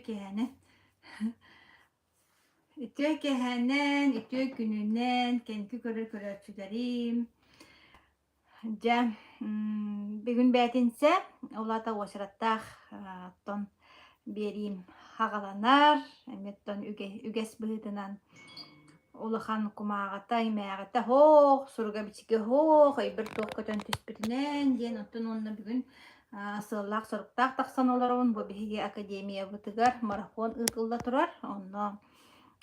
Киэһэнэн Үтүө киэһэнэн, үтүө күнүнэн, кэнники көрөр көрөөччүлэрим. Дьэ, бүгүн бээтинсэ, ол аата уочараттаах оттон биэриим хаҕаланар, эмиэ оттон үгэс быһыытынан Улахан кумааҕыта, имээҕитэ һоох, суруга-бичигэ һоох, өйбөр туох көтөн түспүтүнэн диэн оттон уонна бүгүн сыаллаах-соруктаах тахсан олоробун. Бу биһиги академиябытыгар марафон ыытылла турар. Онно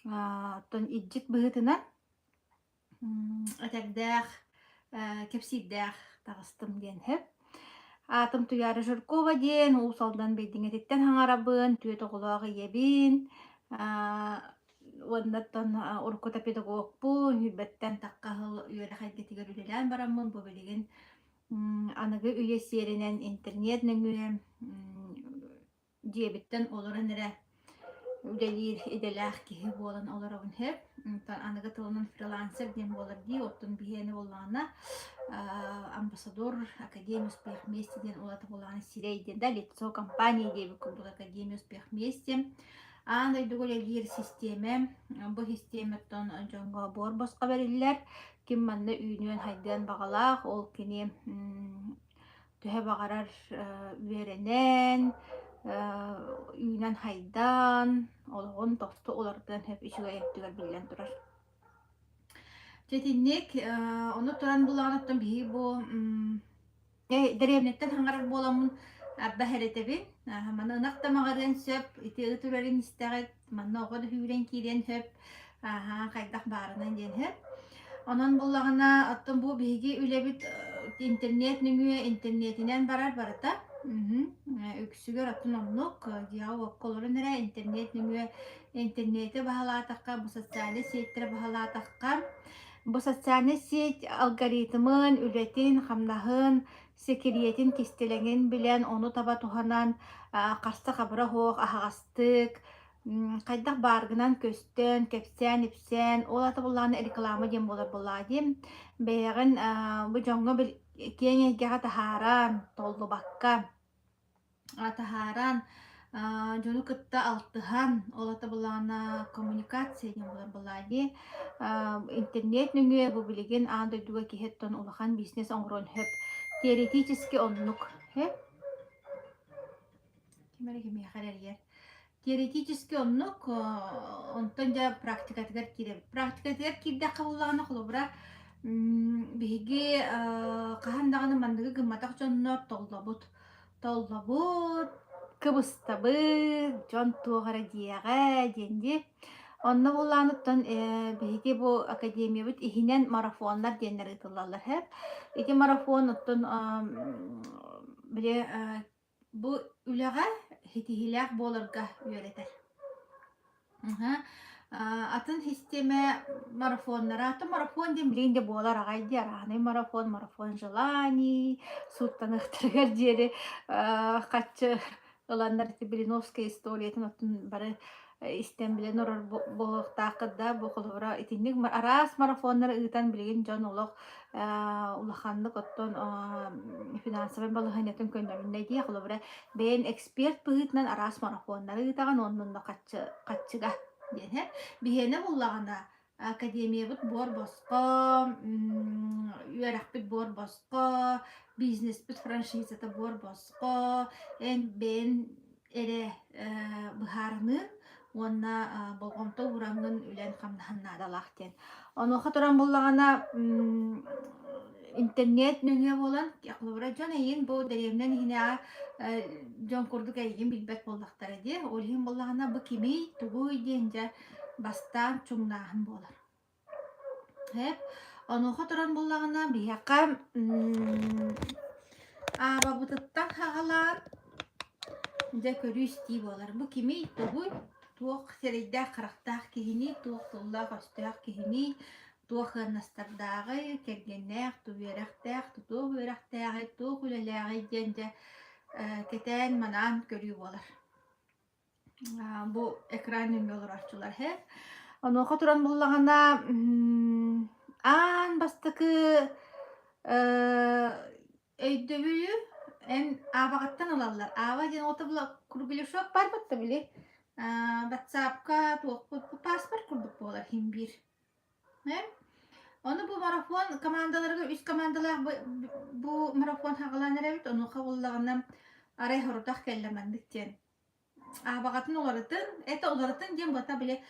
оттон илдьит быһыытынан этэрдээх, кэпсиирдээх таҕыстым диэн сөп. Аатым Туйаара Жиркова диэн, Уус Алдан Бэйдиҥэтиттэн хаҥарабын, түөрт оҕолоох ийэбин. Уоннаттан уруккута педагогпун, сүүрбэттэн тахха сыл үөрэх эйгэтигэр үлэлээн бараммын, бу билигин аныгы үйэ сиэринэн интернет нөҥүө дьиэбиттэн олорон эрэ үлэлиир идэлээх киһи буолан олоробун сөп. Онтон аныгы тылынан фрилансер диэн буолар дии, оттон биһиэнэ буоллаҕына амбассадор Академия успех вместе диэн улата буоллаҕына сирэй диэн да лицо компании диэбит курдук Академия успех вместе. Аан дойдуга үлэлиир систиэмэ, бу систиэмэттэн дьоҥҥо буор босхо бэриллэр. Ким манна үүнүөн-хайдыан баҕалаах, ол кини төһө баҕарар үөрэнэн, үүнэн-хайдан, олоҕун тосту уларытыан сөп үчүгэй өттүгэр биллэн турар. Дьэ итинник, ону туран булаҕыттан биһиги бу Дэриэбинэттэн хаҥарар буоламмын арда эрэтэбин. Маны ынах да маҕарыан сөп, ити ыт үрэрин истэҕит, манна оҕо да сүүрэн киириэн сөп, хайдах баарынан диэн сөп. Онон буллаҕына, оттон бу биһиги үлэбит интернет нөҥүө интернетинэн барар барыта. Үксүгэр оттон оннук, дьиэҕэ-уокка олорон эрэ интернет нөҥүө интернети баһылаатахха, бу социальнай сетьтэри баһылаатахха, Бу социальнай сеть алгоритмын, үлэтин, хамнаһын, сэкириэтин, кистэлэҥин билэн, ону таба туһанан, харса-хабыра суох аһаҕастык, хайдах бааргынан көстөн, кэпсээн-ипсээн, ол аата буоллаҕына реклама диэн буолар буоллаҕа дии. Бэйэҕин бу дьоҥҥо киэҥ эйгэҕэ таһааран, толлубакка таһааран, дьону кытта алтыһан, ол аата былаана коммуникация диэн буолар буоллаҕа дии. Интернет нөҥүө бу билигин аан дойдуга киһи оттон улахан бизнес оҥоруон сөп. Теоретически оннук. Ким эрэ кимиэхэ эрэ эрийэр. Теоретически оннук, онтон дьэ практикатыгар киирэбит. Практикатыгар киирдэххэ буоллаҕына, холобура, биһиги хаһан даҕаны манныгы гымматах дьоннор толлобут. Толлобут, кыбыстабыт, дьон туох эрэ диэҕэ диэн дии. Онно буоллаҕына биһиги бу академиябыт иһинэн марафоннар диэннэр ыытыллаллар һэ. Ити марафон оттон били бу үлэҕэ ситиһиилээх буоларга үөрэтэр. Атын систиэмэ марафоннара, атын марафон диэн билигин да буолар аҕай дии, арааһынай марафон, марафон желаний, сууттаныахтарыгар диэри хаччы ыланнар ити Блиновская историятын оттон бары истэн билэн олорор буолуохтааххыт да, бу холобура итинник араас марафоннары ыытан билигин дьон олох улаханнык оттон финансовай балаһыанньатын көннөрүннэ дии, холобура бэйэн эксперт быһыытынан араас марафоннары ыытаҕын уонна онно хаччы хаччыга диэн һэ. Биһиэнэ буллаҕына академиябыт буор босхо, үөрэхпит буор босхо, бизнеспит франшизата буор босхо, эн бэйэн эрэ быһаарыныын уонна болҕомто уураҥҥын үлэн-хамнаһын наадалаах диэн. Онуоха туран буллаҕына интернет нөҥүө буолан, холобура дьон эйигин бу дэриэбинэн иһинээҕи дьон курдук эйигин билбэт буоллахтара дии. Ол иһин буоллаҕына бу кимий, тугуй диэн дьэ бастаан чуҥнааһын буолар. Эп, онуоха туран буллаҕына биһиэхэ аабабытыттан хаҕалаан дьэ көрүү-истии буолар. Бу кимий, тугуй, туох сирэйдээх-харахтаах киһиний, туох тыллаах-өстөөх киһиний, туох ыаннастардааҕый, кэргэннээх, ту үөрэхтээх, туох үөрэхтээҕий, туох үлэлээҕий диэн дьэ кэтээн-манаан көрүү буолар. Бу экран нөҥүө олорооччулар һэ. Онуоха туран буллаҕына аан бастакы өйдөбүлү эн аабаҕыттан ылаллар. Ааба диэн оҕото була кругляшок баар батта били. Ватсапка туохпут паспорт курдук буолар иһин биир. Ону бу марафон командаларга үс командалаах бу марафон хаҕалаан эрэбит. Онуоха буоллаҕына арай хорутах кэллэ маннык диэн. Аабаҕатын уларытын, это уларытын диэн бата били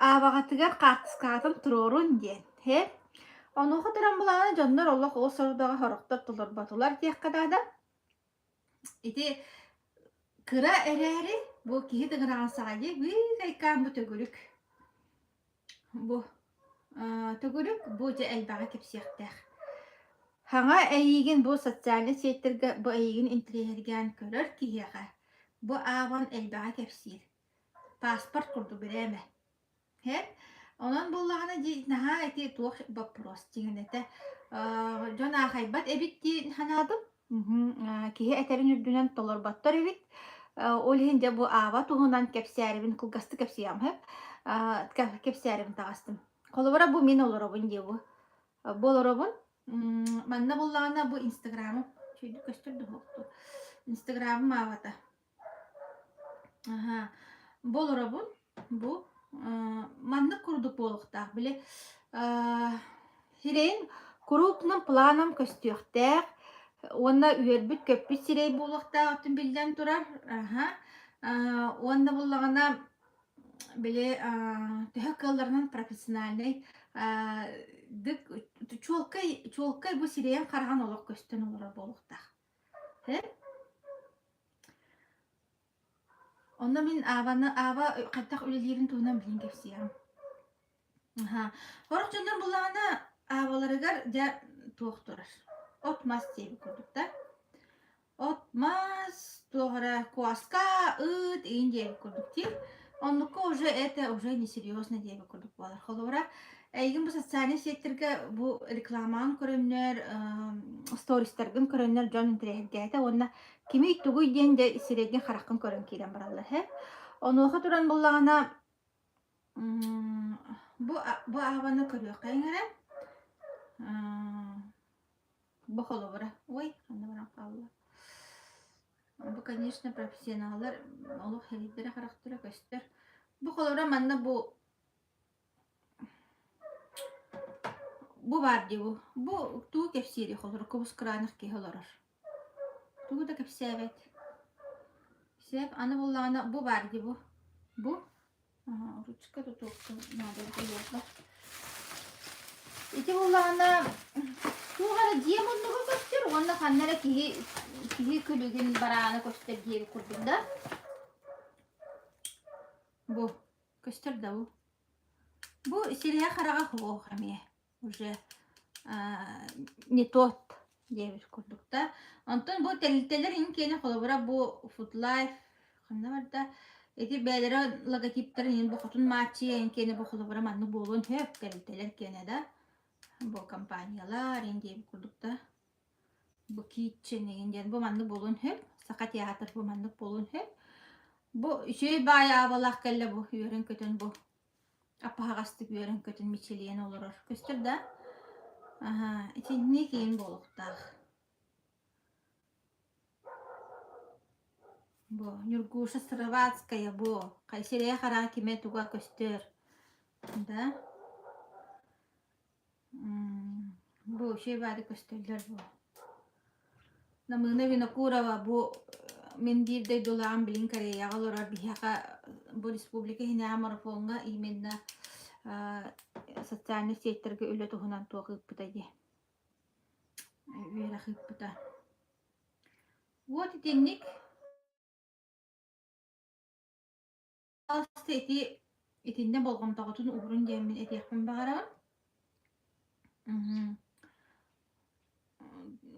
аабаҕатыгар хаартыскаҕытын туруорун диэн. Һэ? Онуоха туран булаҕына дьоннор олох ол сорудаҕы сорохтор толорботулар диэххэ наада. Ити кыра эрээри бу киһи тыҥыраҕын саҕа дии быыкайкаан бу төгүрүк. Бу төгүрүк бу дьэ элбэҕи кэпсиэхтээх. Хаҥа эйиигин бу социальнай сетьтэргэ бу эйиигин интириэһиргээн көрөр киһиэхэ бу аабан элбэҕи кэпсиир. Паспорт курдук бирээмэ. Һэ? Онон буоллаҕына дии наһаа ити туох боппуруос дьиҥин этэ. Дьон аахайбат эбит дии санаатым. Киһи этэрин үрдүнэн толорботтор эбит. Ол иһин дьэ бу Аава туһунан кэпсээрибин кылгастык кэпсиэҕим сөп. Кэпсээрибин таҕыстым. Холобура бу мин олоробун дии бу. Бу олоробун. Манна буоллаҕына бу Инстаграмым. Үчүгэйдик көстөр да суох дуу. Инстаграмым аабата. Аһаа, бу олоробун, бу маннык курдук буолуохтаах, били сирэйин крупным планом көстүөхтээх уонна үөрбүт-көппүт сирэй буолуохтаах өттүн биллэн турар. Аһа, уонна буллаҕына били төһө кыалларынан профессиональнай дык чуолкай чуолкай бу сирэйин хараҕын олох көстөн олорор буолуохтаах. Онно мин Ааваны Аава хайдах үлэлиирин туһунан билин кэпсиэҕим. Аһаа. Сорох дьоннор буллаҕына Ааваларыгар дьэ туох турар. От-мас диэбит курдук да. От-мас, туох эрэ куоска, ыт иин диэбит курдук дии. Оннукка уже это уже несерьезно диэбит курдук буолар. Холобура, эйигин бу социальнай сетьтэргэ бу рекламаҕын көрөннөр, стористаргын көрөннөр дьон интэриэһиргээтэ уонна Кимий тугуй диэн дьэ сирэйгин хараххын көрөн киирэн бараллар һэ. Онуоха туран буллаҕына бу бу аабаны көрүөххэйиҥ эрэ. Бу холобура. Ой, ханна баран хаалла. Бу, конечно, профессионаллар олох сирэйдэрэ харахтара көстөр. Бу холобура манна бу бу баар дии бу. Бу тугу кэпсиирий холобура кубус кыраанах киһи олорор. Тугу да кэпсээбэт. Сөп, аны буллаҕына бу баар дии бу. Бу. Ручка тутуохпун наада буолуоҕа. Ити буллаҕына туох эрэ дьиэ муннуга көстөр уонна ханна эрэ киһи киһи күлүгүн бараана көстөр диэбит курдук да. Бу көстөр да бу. Бу сирэйэ хараҕа суох эмиэ. уже не тот диэбит курдук да. Онтон бу тэрилтэлэр иҥ киэнэ холобура бу Foodlife ханна барда ити бэйэлэрэ логотиптарын иһин бу хотун мааччыйа иҥ киэнэ бу холобура маннык буолуон сөп тэрилтэлэр киэнэ да бу компаниялар иҥ диэбит курдук да бу Kitchen иҥин диэн бу маннык буолуон сөп Саха театр бу маннык буолуон сөп бу үчүгэй баай аабалаах кэллэ бу үөрэн-көтөн бу Аппаһаҕастык үөрэн-көтөн мичилийэн олорор. Көстөр да? Аһаа, итинник иин буолуохтаах. Бу Ньургуша Сыроватская бу сирэйэ хараҕа кимэ туга көстөр. Да? Бу үчүгэй баады көстөллөр бу. Намыына Винокурова бу мин биир дойдулааҕым билин Кореяҕа олорор биһиэхэ бу республика иһинээҕи марафоҥҥа именно социальнай сетьтэргэ үлэ туһунан туох ыыппыта дии үөрэх ыыппыта. Вот итинник Ити итиннэ болҕомтоҕутун уурун диэммин этиэхпин баҕарабын.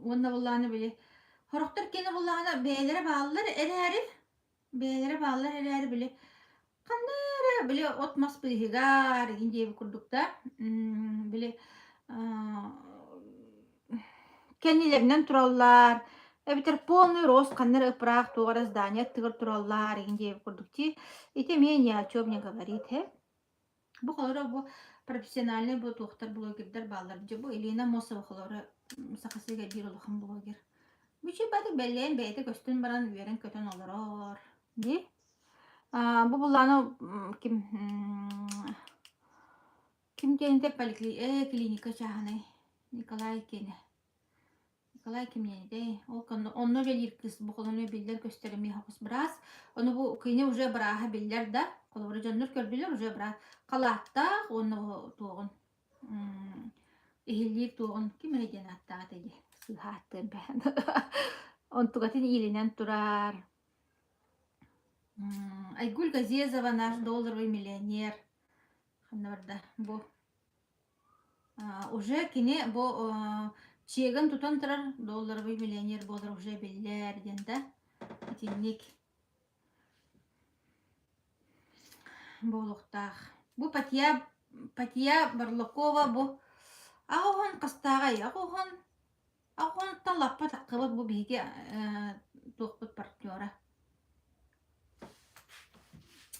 Уонна буоллаҕына били сорохтор киэнэ буоллаҕына бэйэлэрэ бааллар эрээри бэйэлэрэ бааллар эрээри били ханна эрэ били от-мас быыһыгар игин диэбит курдук да били Кэннилэринэн тураллар, эбэтэр полный рост ханна эрэ ыпыраах туох эрэ здание аттыгар тураллар игин диэбит курдук дии. Ити эмиэ ни о чем не говорит ээ. Бу холоро бу профессиональный бу туохтар блогердар бааллар. Дьэ бу Елена Мосова холоро Саха сиригэр биир улахан блогер. Бүчүй баты бэлиэн бэйэтэ көстөн баран үөрэн-көтөн олорор. Дии. Бу буллааны ким ким диэнитэ поликли клиника чааһынай Николай киэнэ Николай кимнээтэй ол онно үлэлиир кыыс бу холону биллэр көстөр эмиэ хос быраас ону бу кини уже бырааһа биллэр да холобура дьоннор көрдүлэр уже быраас халааттаах уонна туоҕун иһиллиир туоҕун ким эрэ диэн ааттаах этэ дии сыыһа ааттыам бэһэн онтугатын иилинэн турар Айгуль Газезова наш долларовый миллионер ханна барда бу уже кини бу чиэгин тутан турар долларовый миллионер буолар уже биллэр диэн да итинник буолуохтаах. Бу Патия Патия Барлакова бу аҕуһун хастааҕай аҕуһун аҕуһунтан лаппа таххыбыт бу биһиги туохпут партнера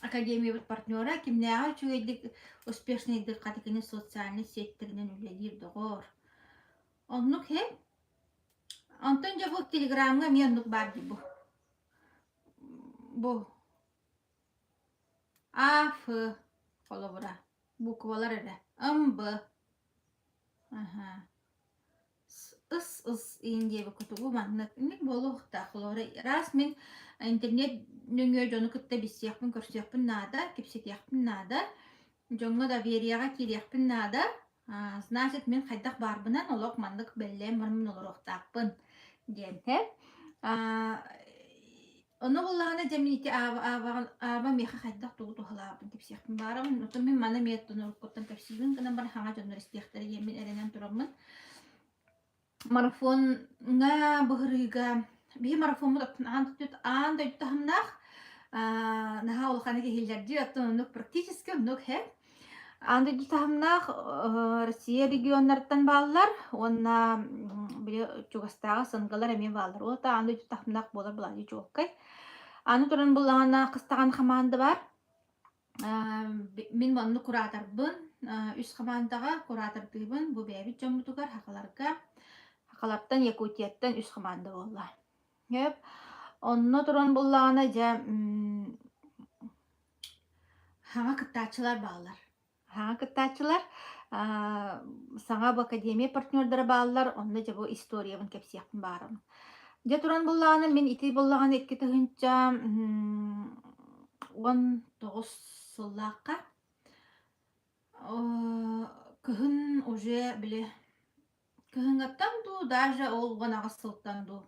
Академиябыт партнера кимнээҕэ үчүгэйдик успешныйдык хата кини социальнай сеттэринэн үлэлиир доҕоор. Оннук һэ. Онтон дьэ бу телеграмҥа эмиэ оннук баар дии бу. Бу А, Ф холобура буквалар эрэ. М, Б. Аха. Ыс-ыс иин диэбит кутугу маннык инник буолуохтаах. Холобура, раз мин интернет нөҥүө дьону кытта билсиэхпин, көрсүөхпүн наада, кэпсэтиэхпин наада, дьоҥҥо довериеҕа киириэхпин наада. Значит, мин хайдах баарбынан олох маннык бэллээн бараммын олоруохтаахпын диэн һэ. Ону буллаҕына дьэ мин ити ааба ааба миэхэ хайдах тугу туһалаабын кэпсиэхпин баарабын. Оттон мин маны эмиэ уруккуттан кэпсиибин гынан баран хаҥа дьоннор истиэхтэрэ диэн мин эрэнэн тураммын. Марафоҥҥа быһырыыга биһи марафоммут оттон аан дойду аан дойду таһымнаах наһаа улаханнык иһиллэр дии оттон оннук практически оннук һэ Аан дойду таһымнаах Россия регионнарыттан бааллар уонна били чугастааҕы СНГ-лар эмиэ бааллар. Ол аан дойду таһымнаах буолар былаанньа чуолкай. Аны туран буллаҕына хастаҕан хамаанда баар. Мин манны кураторбын. Үс хамаандаҕа куратордыыбын. Бу бэйэбит дьоммутугар Хахаларга. Хахалартан Якутияттан үс хамаанда буолла. Сөп. Онно туран буллаҕына дьэ Саҥа кыттааччылар бааллар. Саҥа кыттааччылар саҥа бу академия партнердара бааллар, онно дьэ бу историябын кэпсиэхпин баарым. Дьэ туран буллаҕына мин ити буллаҕына 2019 сыллаахха кыһын уже били Кыһыҥҥыттан дуу, даже ол 18 сылтан дуу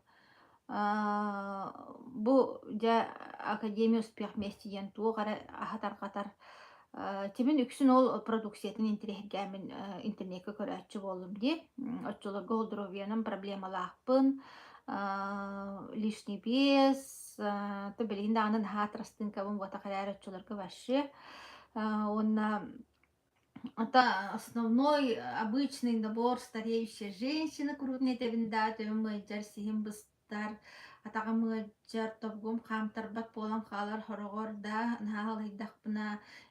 бу дьэ Академия успех вместе диэн туох эрэ аһа тарҕатар Тимин үксүн ол продукциятын интэриэһиргээммин интернеккэ көрөөччү буоллум дии. Оччолорго ол здоровьенан проблемалаахпын, лишний вес, то билигин даҕаны наһаа тростынкабын буотах эрээри оччолорго вообще. Уонна Это основной обычный набор стареющая женщина куруутун этэбин да төбөм ыалдьар, сиһим быстар, атаҕым ыалдьар, тобугум хаамтарбат буолан хаалар хороҕор да наһаа алыйдахпына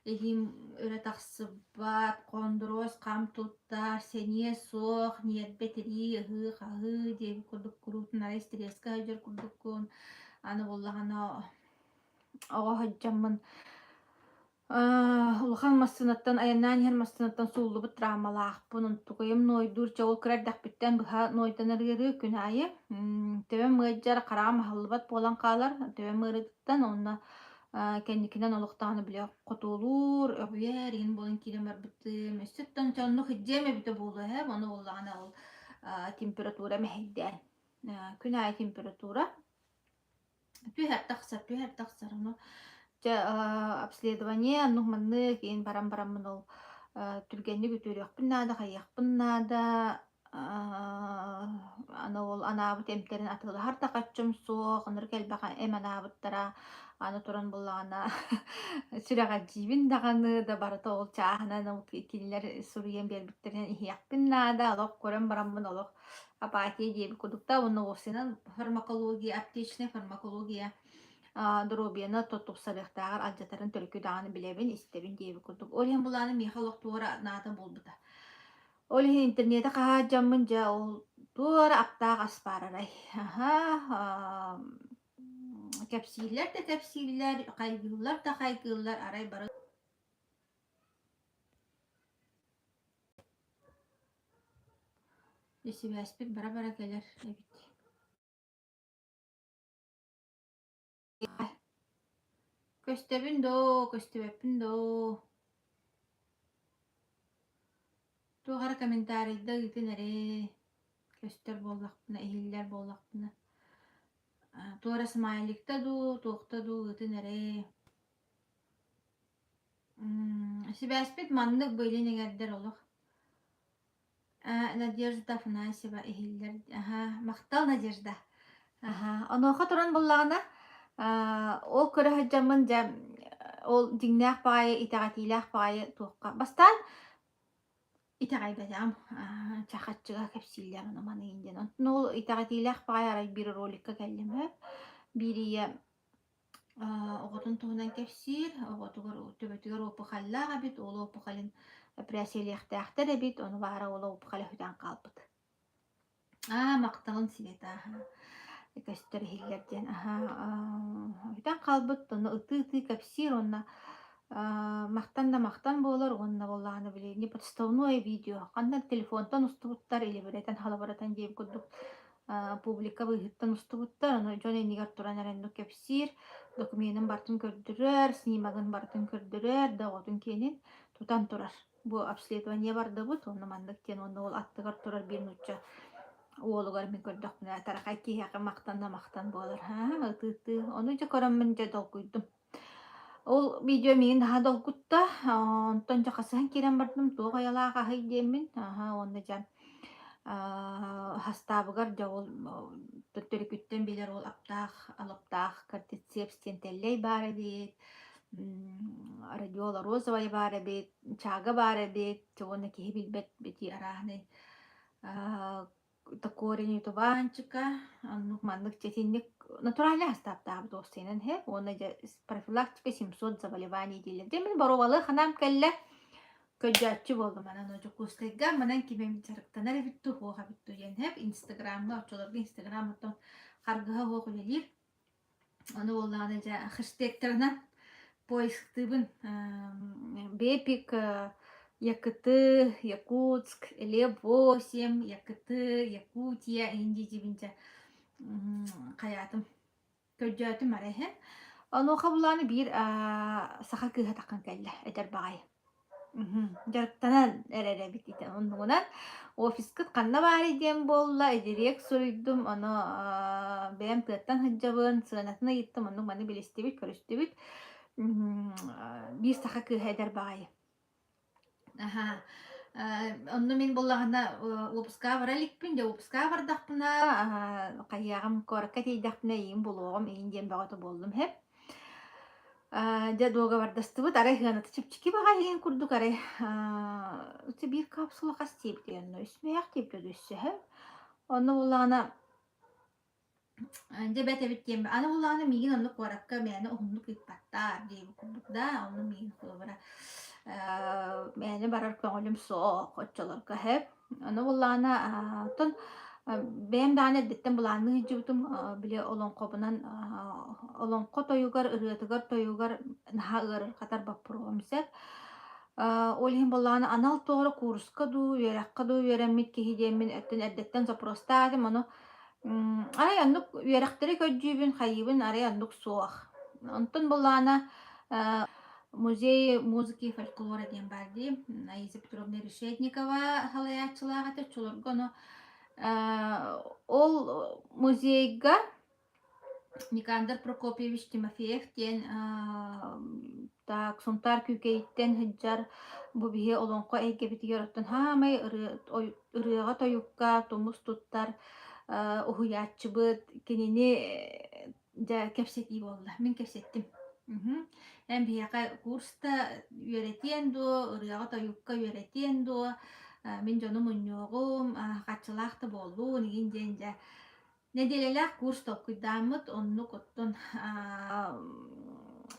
илиим өрө тахсыбат, хондуруос хам туттар, сэниэ суох, ньиэрбэ тирии, ыһыы-хаһыы диэбит курдук куруутун арай стресскэ сылдьар курдуккун. Аны буоллаҕына оҕо сылдьаммын Улахан массыынаттан айаннаан иһэр массыынаттан сууллубут травмалаахпын, онтукайым нуойдуур чэ ол кыра эрдэхпиттэн быһа нуойданар ыарыы күн аайы. Төбөм ыалдьар, хараҕым аһыллыбат буолан хаалар төбөм ыарыытыттан уонна кэнникинэн олох даҕаны били хотуолуур, өҕүйэр игин буолан киирэн барбытым. Өссө оттон чэ оннук илдьиэм эбитэ буолуо ээ, ону буоллаҕына ол температура мэһэйдээн. Күн аайы температура Түһэр тахсар, түһэр тахсар. Ону дьэ обследование оннук маннык иин баран бараммын ол түргэнник үтүөрүөхпүн наада, хайыахпын наада. Аны ол анаабыт эмтэрин атыылаһар да хаччым суох, ынырык элбэх эм анаабыттара. Аны туран буллаҕына сүрэҕэлдьиибин даҕаны да барыта ол чааһынан ол кинилэр суруйан биэрбиттэринэн иһиэхпин наада. Олох көрөн бараммын олох апатия диэбит курдук да уонна уопсайынан фармакология, аптечная фармакология доруобуйаны тупсарыахтааҕар алдьатарын төрүкү даҕаны билэбин, истэбин диэбит курдук. Ол иһин булааны миэхэ олох туора наада буолбута. Ол иһин интернети хаһаат дьоммун дьэ ол туора аптаах ас баарарай. Аха. Кэпсииллэр да кэпсииллэр, хайгыыллар да хайгыыллар, арай бары Сибээспит бара-бара кэлэр эбит. Көстөбүн доо, көстүбэппин доо. Туох эрэ комментарийда ыытын эрээ. Көстөр буоллахпына, иһиллэр буоллахпына. Туох эрэ смайликта дуу, туохта дуу ыытын эрээ. Сибээспит маннык бу илин эҥэрдэр олох. Надежда Афанасьева иһиллэр. Аһаа, махтал, Надежда. Аһаа, онуоха туран буллаҕына, ол көрө сылдьаммын дьэ ол дьиҥнээх баҕайы, итэҕэтиилээх баҕайы туохха бастаан итэҕэйбэтэҕим, чахаччыга кэпсииллэр ону маны диэн. Онтон ол итэҕэтиилээх баҕайы арай биир роликка кэллим үһү. Биир ийэ Оҕотун туһунан кэпсиир, оҕотугар төбөтүгэр опухоллаах эбит, ол опухолын эпэрээссийэлиэхтээхтэр эбит, ону баара ол опухола сүтэн хаалбыт. Аа, махталын Света, аһаа, көстөр иһиллэр диэн, аһаа, сүтэн хаалбыт, ону ытыы-ытыы кэпсиир уонна махтан да махтан буолар уонна буоллаҕына били не подставное видео, ханна телефонтан устубуттар или бирэтэн халабыратан диэбит курдук публика быыһыттан устубуттар, ону дьон иннигэр туран эрэ оннук кэпсиир, докуменын барытын көрдөрөр, снимогын барытын көрдөрөр, да оҕотун киэнин тутан турар. Бу обследование бардыбыт, онно маннык диэн уонна ол аттыгар турар биир нуучча уолугар мин көрдөхпүнэ тарахай киһиэхэ махтанна махтан буолар. Ытыы-ытыы. Ону дьэ көрөммүн дьэ долгуйдум. Ол видео миигин наһаа долгутта, онтон дьэ хасыһан киирэн бардым, туох айылаах аһый диэммин, аһа уонна дьэ хастаабыгар дьэ ол төттөрүкүттэн билэр ол аптаах алыптаах кортицепс диэн тэллэй баар эбит, радиола розовая баар эбит, чага баар эбит, уонна киһи билбэт ити арааһынай корень ютубаанчыка оннук маннык чэтинник натуральный астааптаабыт уопсайынан иһэ уонна дьэ профилактика 700 заболеваний дииллэр. Дьэ мин боруобалыы ханаам кэллэ көрдөөччү буоллум анан Дьокуускайга манан ким эмит дьарыктанар эбит дуу суох эбит дуу диэн иһэп инстаграмҥа оччолорго инстаграм оттон харгыһа суох үлэлиир. Ону буоллаҕына дьэ хэштегтарынан поисктыыбын Бепик, Якыты, Якутск, Лев-8, Якыты, Якутия иһин дии дьэ хайаатым көрдөөтүм арай иһин. Онуоха булааны биир саха кыыһа таххан кэллэ эдэр баҕайы. Дьарыктанан эрэр эбит ити оннугунан офискыт ханна баарый диэн буолла, дириэк суруйдум, ону бэйэм тыаттан сылдьабын, сыанатын ыйыттым, оннук маны билистибит, көрүстүбүт. Биир саха кыыһа эдэр баҕайы. Аһаа. Онно мин буоллаҕына уоппускаҕа бара иликпин, дьэ уоппускаҕа бардахпына хайыаҕым куоракка тиийдэхпинэ эйигин булуоҕум, эйигин диэн бөҕөтө буоллум иһэ. Дьэ дуогабардастыбыт, арай сыаната чэпчэки баҕайы иһин курдук арай ити биир капсула хас диэбитий онно үс мөһөөх диэбитэ өссөһө. Онно буоллаҕына дьэ бэрт эбит диэн аны буоллаҕына миигин онно куоракка мээнэ уһуннук ыыппаттар диэбит курдук да онно миигин холобура мээнэ барар көҥүлүм суох оччолорго сөп. Ону буоллаҕына оттон бэйэм даҕаны эрдэттэн былаанныы сылдьыбытым били олоҥхобунан олоҥхо тойугар, ырыатыгар тойугар наһаа ыарырҕатар боппуруоһум сөп. Ол иһин буоллаҕына анал туох эрэ кууруска дуу, үөрэххэ дуу үөрэммит киһи диэммин өттүн эрдэттэн запростаатым, ону арай оннук үөрэхтэри көрдүүбүн, хайыыбын арай оннук суох. Онтон буоллаҕына Музей музыки и фольклора диэн баар дии. Наиза Петровна Решетникова салайааччылаах этэ оччолорго ону ол музейга Никандр Прокопьевич Тимофеев диэн так Сунтаар Күүкэйиттэн сылдьар бу биһи олоҥхо эйгэбитигэр оттон хаамай ырыаҕа-тойукка тумус туттар уһуйааччыбыт кинини Дьэ, кэпсэтии буолла. Мин кэпсэттим. Мгм. Эн биһиэхэ курста үөрэтиэн дуо, ырыаҕа-тойукка үөрэтиэн дуо, мин дьону мунньуоҕум, хаччылаах да буоллун игин диэн дьэ нэдиэлэлээх курс толкуйдааммыт, оннук оттон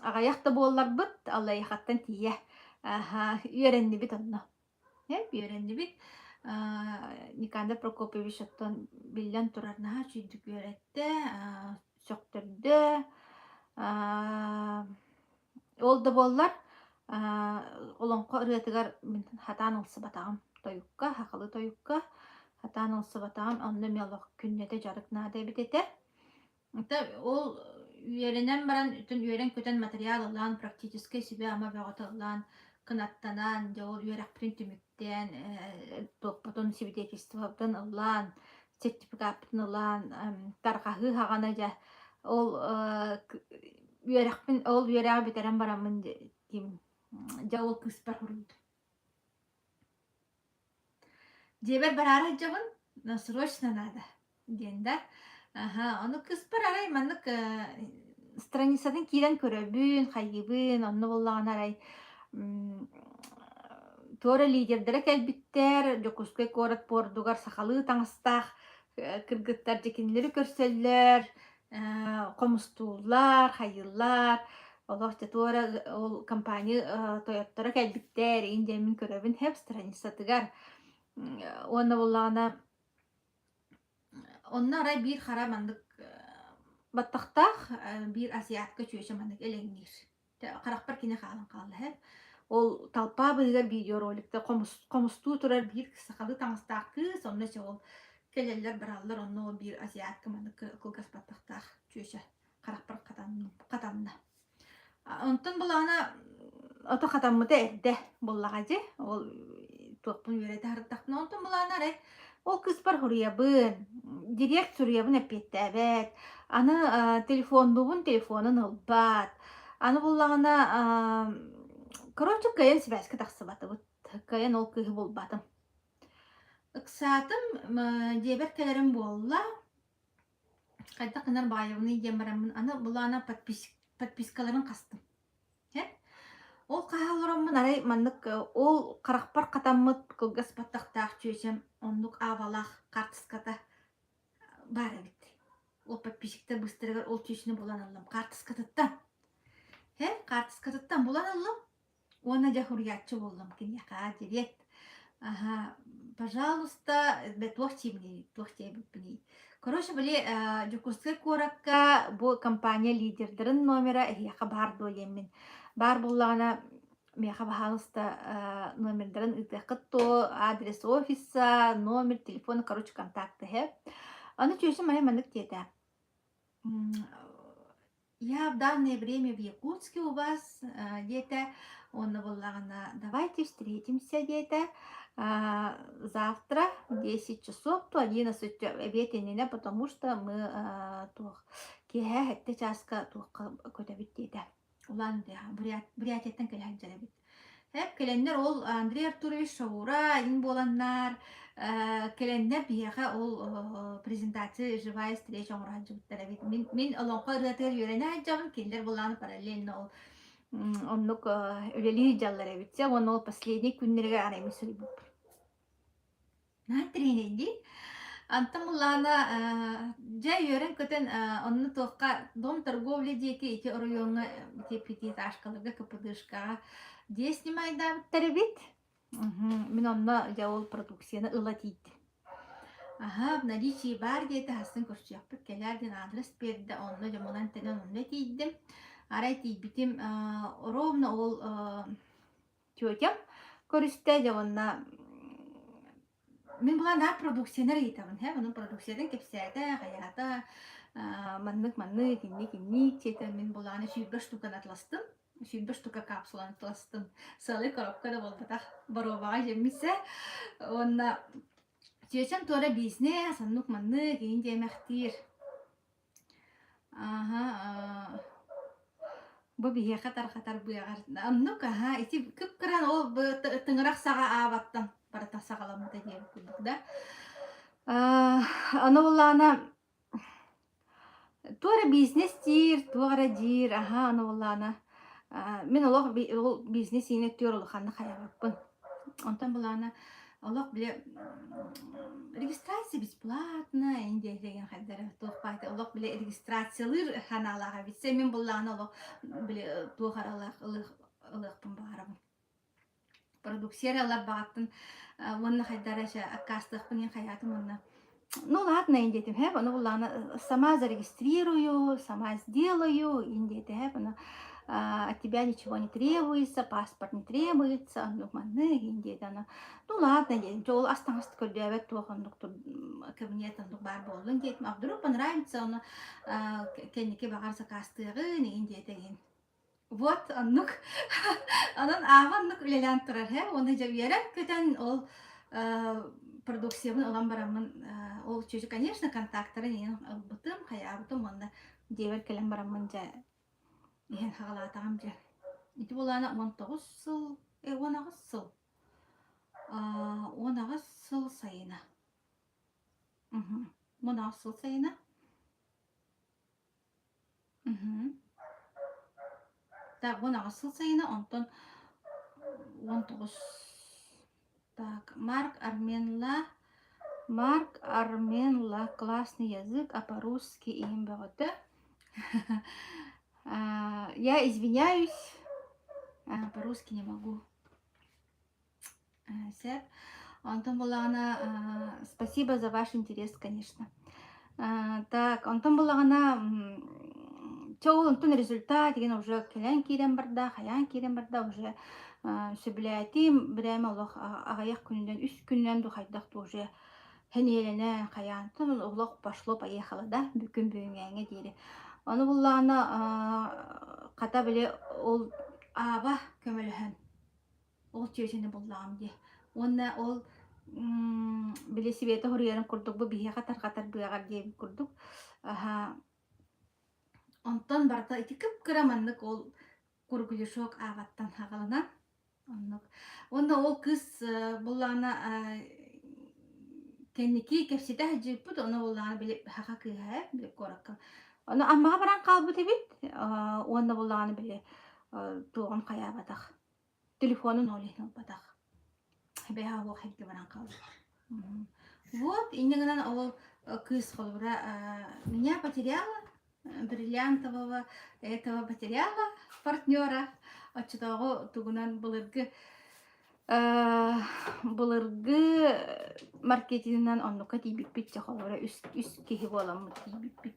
аҕыйах да буолларбыт, Аллайыхаттан тиийэ үөрэннибит онно. Үөрэннибит. Никандр Прокопьевич оттон биллэн турар наһаа үчүгдүк үөрэттэ, сөхтөрдө. Ол да буоллар, олоҥхо ырыатыгар мин сатаан ылсыбатаҕым тойукка, сахалыы тойукка сатаан ылсыбатаҕым, онно эмиэ олох күннэтэ дьарык наада эбит этэ. Это ол үөрэнэн баран, бүтүн үөрэн-көтөн материал ылан, практическай сүбэ-ама бөҕөтө ылан, кынаттанан, дьэ ол үөрэхпитин түмүктээн, туохпутун свидетельствобытын ылан, сертификаппытын ылан, тарҕаһыы хаҕана дьэ ол үөрэхпин ол үөрэҕи бүтэрэн бараммын ким дьэ ол кыыспар суруйдум. Дьиэбэр бараары сылдьабын, но срочно надо диэн да. Аһа, ону кыыспар арай маннык страницатын киирэн көрөбүн, хайыыбын, онно буоллаҕына арай туора лидердэрэ кэлбиттэр, Дьокуускай куорат пуордугар сахалыы таҥастаах кыргыттар дьэ кинилэри көрсөллөр, хомустууллар, хайыыллар, олох дьэ туора ол компания тойотторо кэлбиттэр иин диэн мин көрөбүн хэп страницатыгар. Уонна буоллаҕына онно арай биир хара маннык баттахтаах биир азиатка чүөчэ маннык элэҥниир. Харахпар кини хаалан хаалла һэ. Ол толпа быыһыгар видеороликта хомустуу турар биир сахалыы таҥастаах кыыс, онно чэ ол кэлэллэр бараллар, онно ол биир азиатка маннык кылгас баттахтаах чүөчэ харахпар хатанна. Онтон былаана ото хатаммыта эрдэ буоллаҕа дьэ. Ол туохпун үөрэтэ сырыттахпына онтон былаана эрэ ол кыыспар суруйабын, директ суруйабын эппиэттээбэт. Аны телефоннуубун телефонун ылбат. Аны буллаҕына короче кыайан сибээскэ тахсыбатыбыт. Кыайан ол кыыһы булбатым. Ыксаатым, дьиэбэр кэлэрим буолла. Хайдах гынар баайабыный диэн бараммын аны былаана подпискаларын хастым. Чэ? Ол хаһа олороммун арай маннык ол харахпар хатаммыт кылгас баттахтаах чүөчэм оннук аабалаах хаартыската баар эбит. Ол подписчиктар быстарыгар ол чүөчэни булан ыллым хаартыскатыттан. Һэ, хаартыскатыттан булан ыллым. Уонна дьэ суруйааччы буоллум киниэхэ директ аһа пожалуйста туох диибиний туох диэбиппиний короче били Дьокуускай куоракка бу компания лидердарын номера эһиэхэ баар дуо диэммин баар буоллаҕына миэхэ пожалуйста номердарын ыытыаххыт дуо адрес офиса номер телефона короче контакты һэ аны чүөчэм арай маннык диэтэ Я в данное время в Якутске у вас, диэтэ. Уонна буоллаҕына давайте встретимся диэтэ. Завтра в 10 часов, то 11 эбиэт иннинэ, потому что мы туох киэһэ сэттэ чааска туохха көтөбүт диэтэ. Улаан Бурятияттан кэлэ сылдьар эбит. Эп кэлэннэр ол Андрей Артурович Шаура иҥ буоланнар кэлэннэр биһиэхэ ол презентация живая встреча оҥоро сылдьыбыттар эбит. Мин, мин олоҥхо ырыатыгар үөрэнэ сылдьабын, кинилэр былааны параллельно ол оннук үлэлии сылдьаллар эбит. Дьэ уонна ол последний күннэригэр арай мин суруйбуппун. Наһаа интэриэһинэй Антон Муллаана дьэ үөрэн-көтөн онно туохха Дом торговли диэки ити оройуоҥҥа ити пятиэтажкаларга КПДшкаҕа дьиэ снимайдаабыттар эбит. Мин онно дьэ ол продукцияны ыла тиийдим. Аһа, в наличии баар диэтэ хасын көрсүөхпүт кэлээр диэн адрес биэрдэ онно дьэ мунан тэнэн онно тиийдим. Арай тиийбитим ровно ол Тетям көрүстэ дьэ уонна мин була наар продукцияны ыйытабын һэ онон продукциятын кэпсээтэ хайаата маннык маннык инник инник диэтэ мин булааны 20 штуканы атластым 20 штука капсуланы атластым сыалай коробка да буолбатах боруобаҕа жеммисэ уонна чүөчэм туора бизнес оннук маннык иин диэмэхтиир Ааһа, бу биһиэхэ тарҕатар быаҕар оннук аһа ити кып-кыран ол тыҥырах саҕа аабаттан барыта саҕаламмыта диэбит курдук да. Аны буоллаҕына туох эрэ бизнес диир, туох эрэ диир, аһа аны буоллаҕына мин олох ол бизнес иинэ өттүгэр улаханнык хайаабаппын. Онтон былаана олох бile регистрация бесплатно индия деген хайдара туох баайта олох бile регистрациялыыр ханаалаах эбит мин буллаҕына олох бile туох аралаах ылыахпын баҕарабын продукция эрэ ылар баҕаттын уонна хайдара аккаастыахпын иһин хайаатым уонна. Ну ладно диэтим һээп, ону буллаҕына сама зарегистрирую, сама сделаю ин диэтэ һээп, ону от тебя ничего не требуется, паспорт не требуется, оннук маннык ин диэтэ ону ну ладно диэтим, дьэ ол ас таҥас көрдөөбөт туох оннук кабинет оннук баар буоллун диэтим, а вдруг понравится ону кэнники баҕар сакаастыаҕын игин диэтэ игин. Вот оннук. Онон ааҕа оннук үлэлээн турар һэ. Уонна дьэ үөрэн-көтөн ол продукциябын ылан бараммын ол чүчү, конечно, контактарын иһин ылбытым, хайаабытым уонна дьиэбэр кэлэн бараммын дьэ иһэн хаҕалаатаҕым дьэ. Ити буолаана 19 сыл, 18 сыл. 18 сыл сайына. 18 сыл сайына. Мгм. Так, 18 сыл сайына, онтон 19 Так, Марк Арменла Марк Арменла классный язык, а по-русски иһин бөҕөтө. Я извиняюсь, по-русски не могу. Сөп. Онтон буоллаҕына, спасибо за ваш интерес, конечно. Так, онтон буоллаҕына, чэ ол онтон результат деген уже кэлэн киирэн барда, хайаан киирэн барда, уже сөбүлээтим, бирээмэ олох аҕыйах күнүнэн, үс күнүнэн дуу хайдах дуу уже сэниэлэнэ хайаантан олох пошло-поехало да бүкүн бүгүҥҥээҥҥэ диэри. Ону буллаҕына, хата били ол ааба көмөлөһөн Ол чүөчэни буллаҕым дии. Уонна ол били Света суруйарын курдук бу биһиэхэ тарҕатар быаҕар диэбит курдук аһа онтон барыта ити кып-кыра маннык ол кругляшок аабаттан хаҕаланан оннук. Уонна ол кыыс буллаҕына кэнники кэпсэтэ сылдьыбыппыт, ону буллаҕына били саха кыыһа ээ били куоракка. Ону Аммаҕа баран хаалбыт эбит уонна буллаҕына били туоҕун хайаабатах. Телефонун ол иһин ылбатах. Бэйэ уох илдьэ баран хаалбыт. Вот, инньэ гынан ол кыыс холобура меня потеряла бриллиантового этого потеряла партнера оччотооҕу тугунан былыргы былыргы маркетинынан оннукка тиийбиппит дьэ холобура үс үс киһи буоламмыт тиийбиппит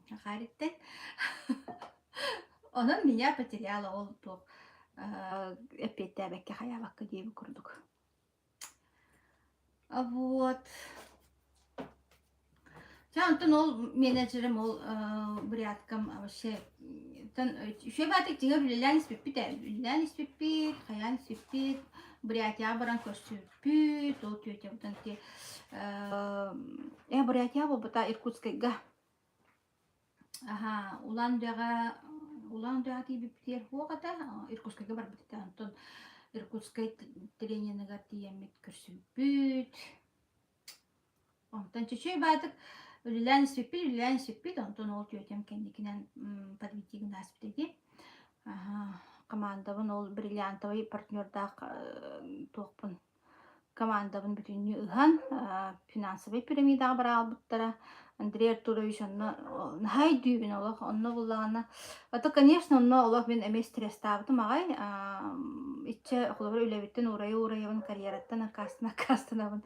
Хахариттэн Онон меня потеряла ол туох эппиэттээбэккэ хайаабакка диэбит курдук. Вот. Чэ, онтон ол менеджерим ол буряткам вообще үчүгэй баатык дьиҥэр үлэлээн испиппит ээ үлэлээн испиппит хайаан испиппит Бурятияҕа баран көрсүбүппүт ол тетябытын ити э Бурятияҕа буолбута Иркутскайга Аһаа, Улан-Удэҕэ Улан-Удэҕэ тиийбиппитигэр суох этэ, Иркутскайга барбыт этэ. Онтон Иркутскай трениныгар тиийэммит көрсүбүппүт. Онтон чөчүөй баайдык үлэлээн испиппит, үлэлээн испиппит. Онтон ол тетям кэнникинэн подведигын ааспыт этим. Аһаа, командабын ол бриллиантовый партнердаах туохпун Командабын бүтүннүү ыһан, финансовай пирамидаҕа бараалбыттара. Андрей Артурович онно наһаа өйдүүбүн олох. Онно буллаҕына, а то, конечно, онно олох мин эмиэ стресстаабытым аҕай. Иччэ, холобур, үлэбиттэн уурайа-уурайабын, карьераттан аккаастана-аккаастанабын.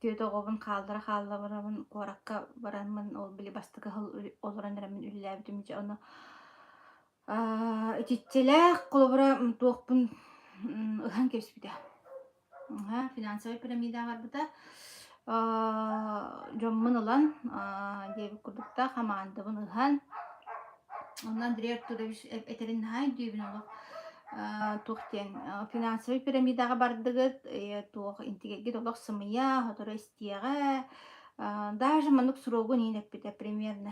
Түөрт оҕобун хааллара-хаалларабын, куоракка бараммын, ол били бастакы сыл олорон эрэммин үлэлээбитим. Дьэ, ону Итиччэлээх холобура туохпун ыһан кэбиспитэ. Финансовай пирамидаҕа барбыта. Дьоммун ылан диэбит курдуктаах хамаандабын ыһан онно Андрей Артурович этэрин наһаа өйдүүбүн олох туох диэн финансовай пирамидаҕа бардыгыт туох интигэргит олох сымыйа сотору истиэҕэ даже маннык срогун иһин эппитэ примерно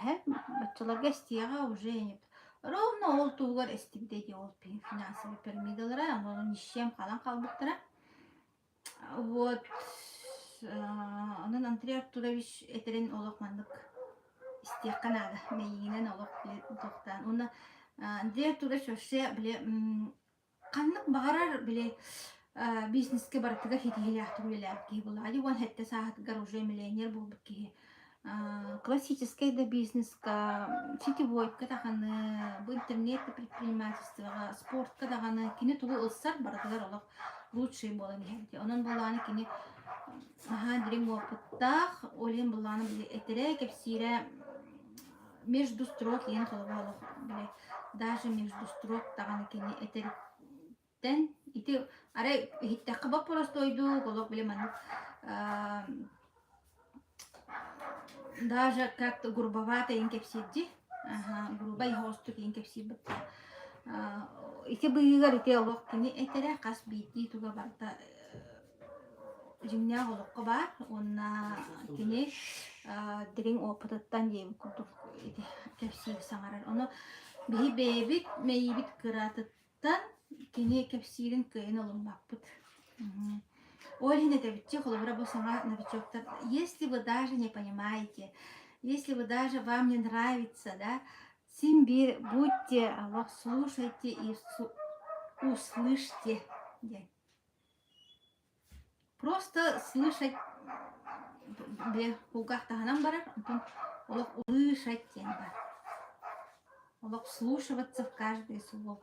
баччаларга истиэҕэ уже Ровно ол туһугар эстибитэ дии ол финансовый пирамидалара, ону нищем халан хаалбыттара. Вот онон Андрей Артурович этэрин олох маннык истиэххэ наада. Мэйиинэн олох тохтоон. Уонна Андрей Артурович вообще били Ханнык баҕарар били бизнескэ барытыгар ситиһиилээхтик үлэлээбит киһи буоллаҕа дии. 17 сааһыгар уже миллионер буолбут киһи. Классическай да бизнеска, сетевойка даҕаны, бу интернет да предпринимательствоҕа, спортка даҕаны кини тугу ылсар барытыгар олох лучший буолан иһэр дии. Онон буоллаҕына кини Наһаа дириҥ уопуттаах, ол иһин былаана били этэрэ, кэпсиирэ между строк диэн холобур олох били даже между строк даҕаны кини этэриттэн ити арай иһиттэххэ боппуростуойдук олох били маннык даже как-то грубовато иһин кэпсиирдии грубай соҕустук иһин кэпсиирбит ити быыһыгар ити олох кини этэрэ хас биирдии туга барыта дьиҥнээх олоххо баар уонна кини дириҥ опытыттан диэбит курдук ити кэпсиир саҥарар. Ону биһи бэйэбит мэйиибит кыратыттан кини кэпсиирин кыайан ылыммаппыт. Ол иһин этэбитчи, холобура бу саҥа новичоктар, если вы даже не понимаете, если вы даже вам не нравится, да, син биир будьте, олох слушайте и услышьте диэн. Просто слышать бile кулгаах таһынан барар, онтон олох услышать диэн бар. Олох вслушиваться в каждое слово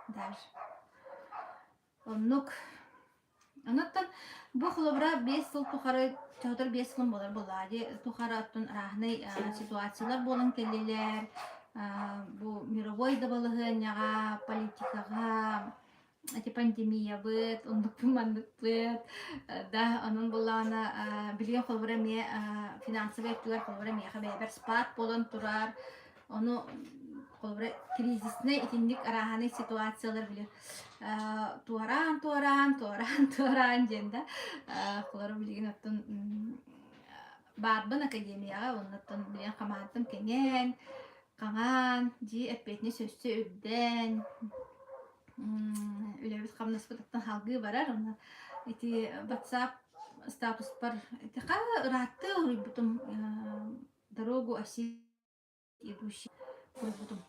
даже. Оннук. Онуттан бу холобура 5 сыл тухары, чоһотор 5 сылым буолар буоллаҕа дии, тухары оттон разный ситуациялар буолан кэллилэр. Бу мировой да балаһыанньаҕа, политикаҕа, ити пандемиябыт, оннукпун-манныкпыт, да, онон буоллаҕына билигин холобура эмиэ финансовай өттүгэр холобура миэхэ бэйэбэр спад буолан турар, ону холобура кризиснэй итинник арааһынай ситуациялар били туораан туораан туораан туораан диэн да холобура билигин оттон баарбын академияҕа оннуттан билигин хамаандам кэҥээн хаҥаан дьиэ эппиэтинэс өссө үрдээн үлэбит-хамнаспыт оттон салгыы барар. Онно ити WhatsApp статуспар ити ырааттыы уруйбутум дорогу оси идущий уруйбутум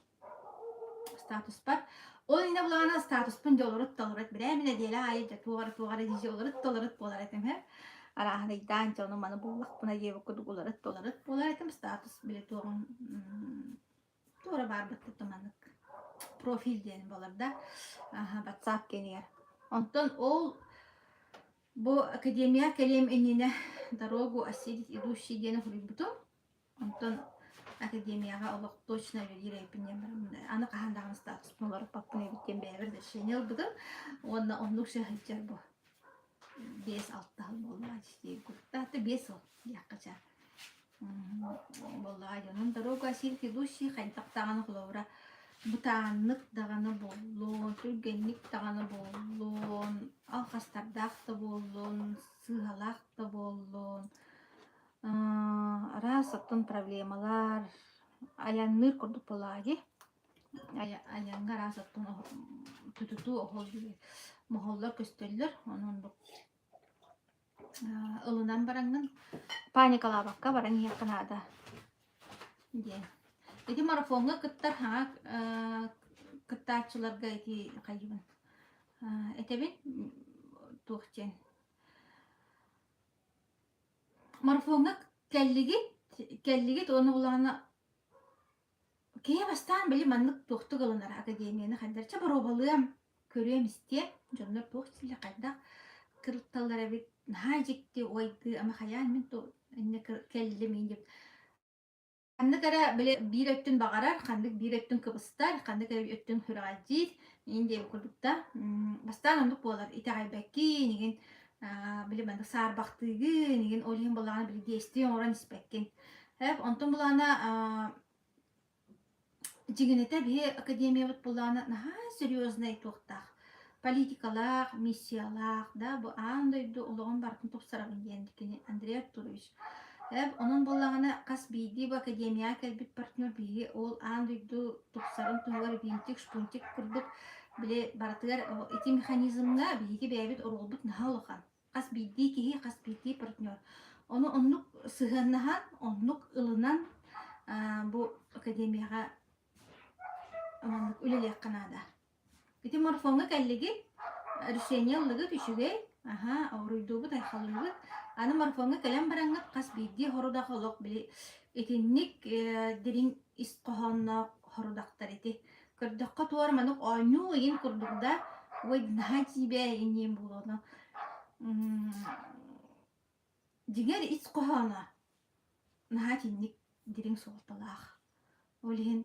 статуспар. Ол иннэ булаҕына статуспун дьэ олорут толорут бирээ нэдиэлэ аайы дьэ туох эрэ туох эрэ дии олорут толорут буолар этим һэ. Арааһынайдаан дьэ ону маны буллахпына диэбит курдук уларыт толорут буолар этим статус били туоҕун туора баарбыт маннык профиль диэн буолар да WhatsApp кэнигэр. Онтон ол бу академия кэлиэм иннинэ дорогу осилить идущий диэни суруйбутум. Онтон академияҕа олох точно үлэлиир эбиппин диэн бараммын аны хаһан даҕаны статуспун уларыппаппын эбит диэн бэйэбэр решение ылбытым. Уонна оннук сылдьар бу 5-6 сыл буолла дии курдук. 5 сыл диэххэ чаа. Буоллаҕа дьонун дорога осилить идущий хайдах даҕаны холобура бытааннык даҕаны буоллун, түргэнник даҕаны буоллун, алҕастардаах да буоллун, сыыһалаах да буоллун, араас оттон проблемалар айанныыр курдук буоллаҕа дии. Айаҥҥа араас оттон тутутуу оһол моһоллор көстөллөр, онон оннук ылынан бараҥҥын паникалаабакка баран иһиэххэ наада диэн. Ити марафоҥҥа кыттар хаҥа кыттааччыларга ити хайыбын этэбин туох диэн марафоҥҥа кэллигит кэллигит уонна булаҕына Киһи бастаан били маннык туохтук ылынар академияны хайдар чэ боруобалыам, көрүөм-истиэм, дьоннор туох дииллэр хайдах кырытталлар эбит, наһаа дьикти уойдыы ама хайаан мин иннэ кэллим иин диэбит. Ханнык эрэ били биир өттүн баҕарар, ханнык биир өттүн кыбыстар, ханнык эрэ өттүн сүрэҕэлдьиир иин диэбит курдук да. Бастаан оннук буолар, итэҕэйбэккин, игин били маннык саарбахтыыгын, игин ол иһин буоллаҕына били действие оҥорон испэккин. Эп, онтон булаана дьиҥинэтэ биһи академиябыт булаана наһаа серьезнай туохтаах политикалаах, миссиялаах, да, бу аан дойду олоҕун барытын тупсарабын диэн кини Андрей Артурович. Эп, онон буоллаҕына хас биирдии бу академияҕа кэлбит партнер биһиги ол аан дойду тупсарын туһугар винтик, шпунтик курдук били барытыгар ити механизмҥа биһиги бэйэбит оруолбут наһаа улахан. Хас биирдии киһи, хас биирдии партнер. Ону оннук сыһыаннаһан, оннук ылынан бу академияҕа маннык үлэлиэххэ наада. Ити морфоҥҥа кэллигит, решение ыллыгыт үчүгэй, аһа, уруйдуубут, айхаллыыбыт. Аны морфоҥҥа кэлэн бараҥҥыт хас биирдии хорудах олох били итинник дириҥ ис хоһоонноох хорудахтар ити. Көрдөххө туора маннык оонньуу ыйын курдук да, ой наһаа дьиибэ иниэн буолуону. Дьиҥэр ис хоһооно наһаа итинник дириҥ суолталаах. Ол иһин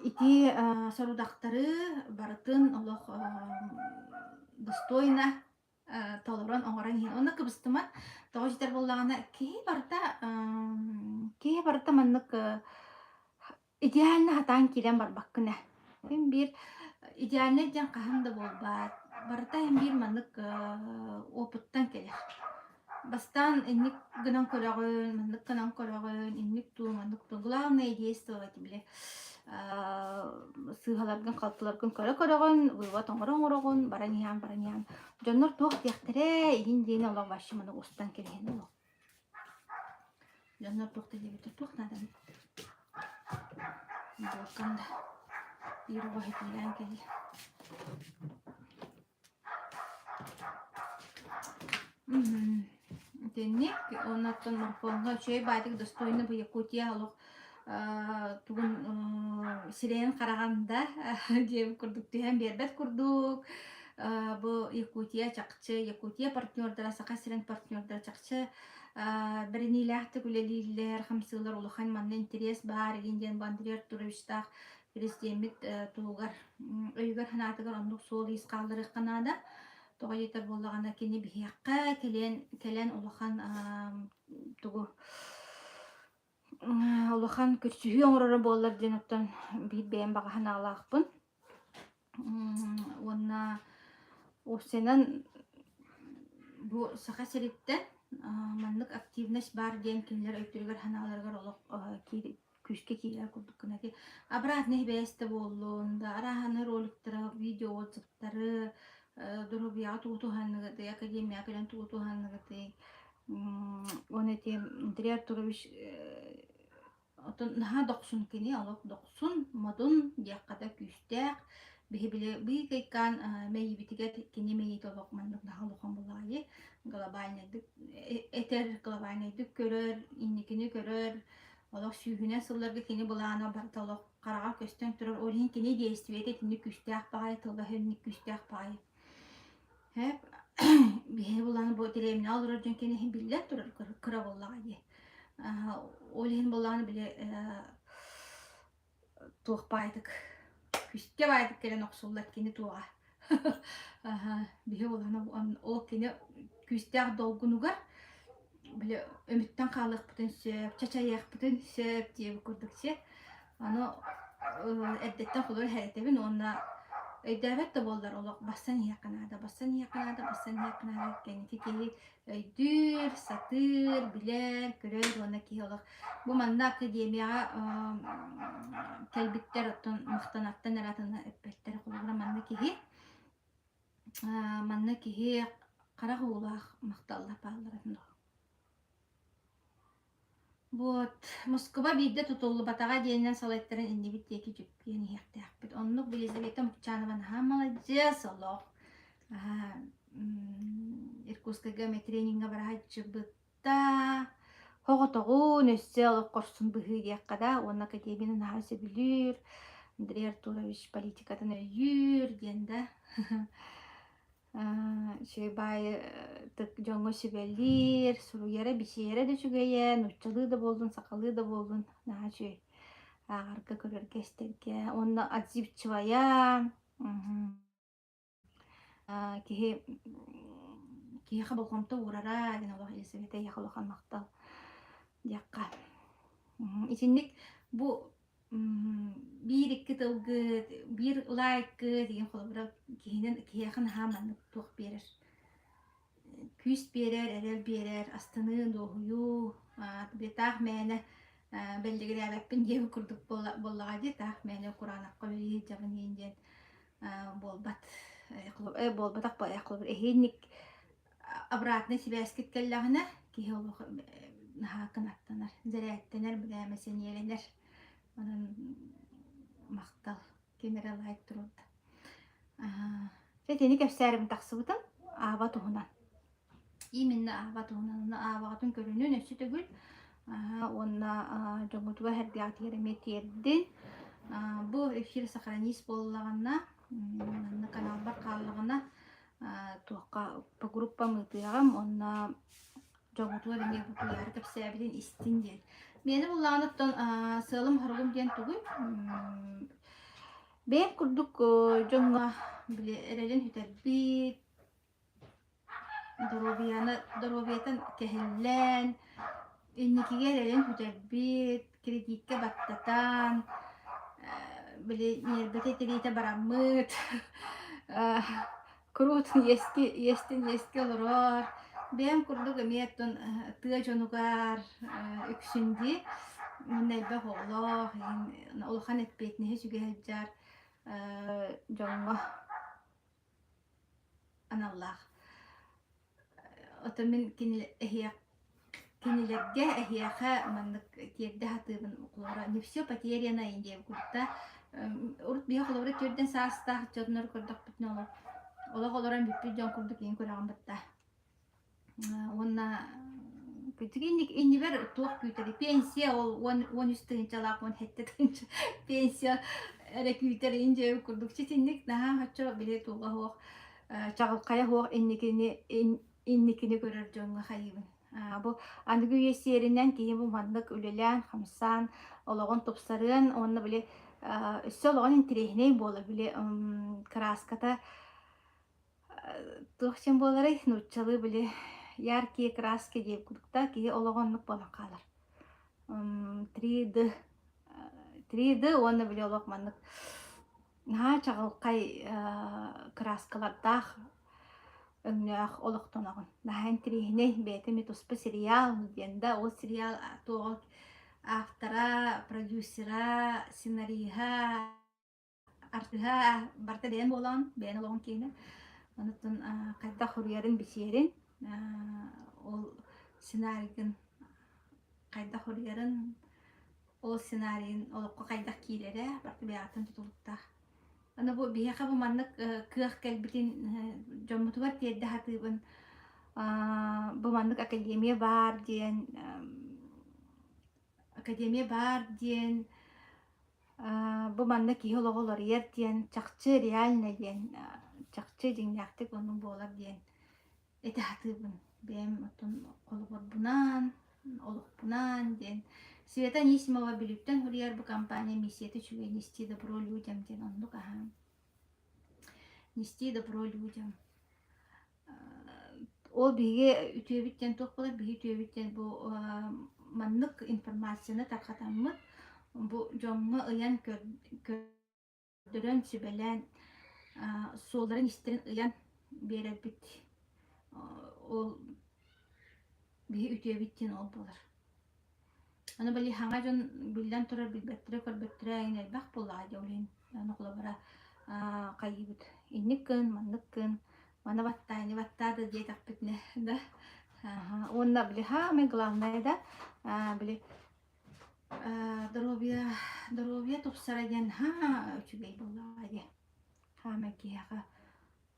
ити сорудахтары барытын олох достойно толорон оҥорон иһин. Онно кыбыстыма. Тоҕо дьитэр буоллаҕына киһи барыта киһи барыта маннык Идеально сатаан киирэн барбаккын ээ. Син биир идеальнай диэн хаһан да буолбат. Барыта иһин биир маннык опыттан кэлэр. Бастаан инник гынан көрөҕүн, маннык гынан көрөҕүн, инник дуу, маннык дуу. Главное действовать били сыыһаларгын-халтыларгын көрө-көрөҕүн, вывод оҥоро-оҥороҕун, баран иһэн, баран иһэн. Дьоннор туох диэхтэрэ, иһин диэни олох вообще маны устан кэбиһэн олох. Дьоннор туох да диэбиттэр, туох нааданы Буолкан да биир оҕо иһитиннээн кэллэ. Итинник оннуттан морфоҥҥа үчүгэй баайдык достойно бу Якутия олох тугун сирэйин хараҕан да диэбит курдук түһэн биэрбэт курдук бу Якутия чахчы Якутия партнердара Саха сирин партнердара чахчы бэриниилээхтик үлэлииллэр, хамсыылар улахан манна интэриэс баар игин диэн бу Андрей Артуровичтаах президеммит туһугар өйүгэр-санаатыгар оннук суол-иис хаалларыахха наада. Тоҕо диэтэр буоллаҕына кини биһиэхэ кэлэн кэлэн улахан тугу улахан көрсүһүү оҥороро буоллар диэн оттон биир бэйэм баҕа санаалаахпын. Уонна уопсайынан бу Саха сириттэн маннык активность баар диэн кинилэр өйдөрүгэр-санааларыгар олох күүскэ киирэр курдук гына ити обратный сибээс да буоллун да арааһаны роликтары, видео отзывтары доруобуйаҕа тугу туһанныгытый, академияҕа кэлэн тугу туһанныгытый уонна ити Андрей Артурович Оттон наһаа дохсун кини олох дохсун, модун диэххэ да күүстээх. Биһи били быыкайкаан мэйиибитигэр кини мэйиитэ олох маннык наһаа улахан булаайы глобальнайдык этэр, глобальнайдык көрөр, инникини көрөр, олох сүүһүнэн сылларга кини былаана барыта олох хараҕар көстөн турар. Ол иһин кини действиетэ итинник күүстээх баҕайы, тыла-өһө инник күүстээх баҕайы. Һэп биһи булан бу дэриэбинэҕэ олорор дьон кини иһин биллэн турар кыра буоллаҕа дии. Ол иһин буоллаҕына били туох баайдык күскэ баайдык кэлэн охсуллар кини туоҕа. Биһи буоллаҕына ол кини күүстээх долгунугар били өмүттэн хаалыахпытын сөп, чачайыахпытын сөп диэбит курдук сиэ. Аны эрдэттэн холур иһэритэбин уонна өйдөөбөт да буоллар олох бассан иһиэххэ наада, бассан иһиэххэ наада, бассан иһиэххэ наада кэнники киһи өйдүүр, сатыыр, билэр, көрөр уонна киһи олох бу манна академияҕа кэлбиттэр оттон махтанартан эрэ атыны эппэттэр холобура манна киһи манна киһи харах уулаах махталла баалларын Вот, Москуба биирдэ тутуллубатаҕа диэнинэн салайтаран иннибит диэки дьүккүйэн иһиэхтээхпит. Оннук бу Елизавета Мукчанова наһаа маладьыас олох. Аһаа, Иркутскайга эмэ трениҥҥэ бара сылдьыбыта. Соҕотоҕун өссө олох хорсун быһыы диэххэ да уонна академияны наһаа сөбүлүүр. Андрей Артурович политикатын өйүүр диэн да. Үчүгэй баайытык дьоҥҥо сүбэлиир, суруйара, бичийэрэ да үчүгэйэ, нууччалыы да буоллун, сахалыы да буоллун наһаа үчүгэй ааҕарга, көрөргө, истэргэ. Уонна отзывчивая киһи киһиэхэ болҕомто уурара диэн олох Елизавета эйиэхэ улахан махтал диэххэ. Итинник бу биир-икки тылгыт, биир лайкыт деген холобура киһинэн киһиэхэ наһаа маннык туох биэрэр күүс биэрэр, эрэл биэрэр, астыныы, дуоһуйуу, таах мээнэ бэллигирээбэппин диэбит курдук буоллаҕа дии, таах мээнэ кураанахха үлэлии сылдьабын диэн диэн буолбат. Буолбатах холобур эһиинник обратнай сибээскит кэллэҕинэ киһи олох наһаа кынаттанар, зэрээттэнэр, брээмэ сэниэлэнэр. Онон махтал ким эрэ лайк туруорда. Итини кэпсээрим тахсыбытым Ааба туһунан. Именно Ааба туһунан. Онно Аабаҕытын көрүнүн өссө төгүл уонна дьоҥҥутугар сэргэҕитигэр эмиэ тиэрдин. Бу эфир сохранись буоллаҕына, манна каналбар хааллаҕына туохха по группам ыытыаҕым уонна Дьоҥҥутугар эмиэ бу куйаары кэпсээбитин истин диэн. Миэнэ буллаҕына оттон сыалым-соругум диэн тугуй? Бэйэм курдук дьоҥҥо били эрэлин сүтэрбит, доруобуйаны доруобуйатын кэһиллэн, инникигэ эрэлин сүтэрбит, кредиккэ баттатан, били ньиэрбэтэ тириитэ бараммыт, куруутун иэски иэстин иэскэ олорор. Бэйэм курдук эмиэ оттон тыа дьонугар үксүн дии уонна элбэх оҕолоох улахан эппиэтинэһи сүгэ сылдьар дьоҥҥо аналлаах. Оттон мин кини эһиэх кинилэргэ эһиэхэ маннык тиэрдэ сатыыбын холобура не все потеряно диэн курта урут биһи холобура түөрдэн саастаах дьоннор көрдөхпүтүнэ олох олох олорон бүппүт дьон курдук иин көрөҕүн батта уонна иннибэр туох күүтэрий пенсия ол 13 тыһыынчалаах 17 тыһыынча пенсия эрэ күүтэр иин дьиэбит курдук ситинник наһаа оччо били туга суох чаҕылхайа суох инникини инникини көрөр дьоҥҥо хайыыбын. Бу аныгы үйэ сиэринэн киһи бу маннык үлэлээн, хамсаан, олоҕун тупсарыан уонна били өссө олоҕун интэриэһинэй буола били кырааската туох диэн буоларый нууччалыы били яркие краски диэн курдук киһи олоҕо оннук буолан хаалар. 3D 3D уонна били олох маннык наһаа чаҕылхай кырааскалардаах өҥнөөх олохтоноҕун. Наһаа интэриэһинэй, бэйэтэ эмиэ туспа сериал диэн да, ол сериал туоҕа автора, продюсера, сценариһа, артыһа барыта бэйэн буолан, бэйэн олоҕун киэнэ. Онуттан хайдах суруйарын, бичиэрин, ол сценарийгын хайдах суруйарын, ол сценарийын олоххо хайдах киирэрэ барыта бэйэҕиттэн тутулуктаах. Аны бу биһиэхэ бу маннык кыах кэлбитин дьоммутугар тиэрдэ сатыыбын. Бу маннык академия баар диэн академия баар диэн бу манна киһи олоҕо уларыйар диэн чахчы реально диэн чахчы дьиҥнээхтик оннук буолар диэн этэ сатыыбын. Бэйэм оттон холобурбунаан, олохпунаан диэн. Света Анисимова Бүлүүттэн суруйар бу компания миссията үчүгэй нести добро людям диэн оннук аһаан. Нести добро людям. Ол биһиги үтүөбүт диэн туох буолар? Биһиги үтүөбүт диэн бу маннык информацияны тарҕатаммыт бу дьоҥҥо ыйан көрдөрөн, сүбэлээн, суолларын-истэрин ыйан биэрэрбит ол биһи үтүөбүт диэн ол буолар. Аны били хаҥа дьон биллэн турар билбэттэрэ, көрбөттөрө эҥин элбэх буоллаҕа дии ол иһин аны холобура хайыыбыт инник гын, маннык гын, маны баттаа, ини баттаа да диэтэхпитинэ да уонна били саамай главное да били доруобуйа доруобуйа тупсара диэн наһаа үчүгэй буоллаҕа дии. Хаамай киһиэхэ